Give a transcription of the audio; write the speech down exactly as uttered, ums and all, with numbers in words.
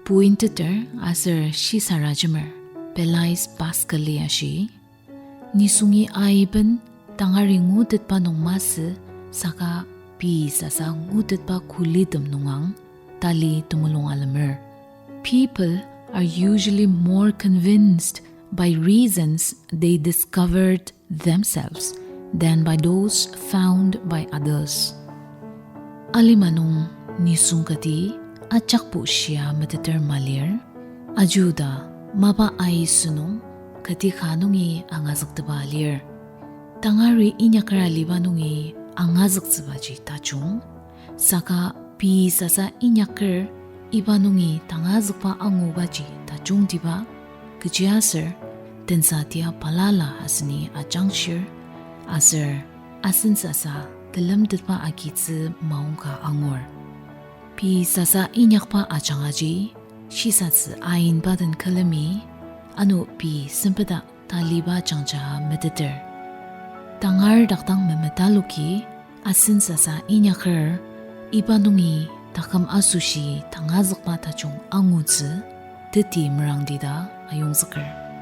Puinteter aser shisarajemer Blaise Pascal-i ashi, nisungi aiben tangari ngutetba nung masü, saka pei sasa ngutetba kulitem nungang tali temulung alemer. People are usually more convinced by reasons they discovered themselves than by those found by others. Alima nung nisung kati ajakbo shia meteter malir, ajuda mapa aisü nung kati ka nungi angazüktepa lir. Tangari inyaker aliba nungi angazüktsübaji tajung, saka pei sasa inyaker iba nungi tangazükba angubaji tajungtiba, kechiaser tensatia balala aseni ajangshir, aser asen sasa telemtetba agitsü maongka angur. Pei sasa inyakba ajangaji shisatsü ainba den külemi, ano pei sempeta taliba jangja meteter. Tangar dakdang memetaloki asen sasa inyaker iba nungi taküm asoshi tangazükba tajung angutsü teti merangdi ta ayongzüker.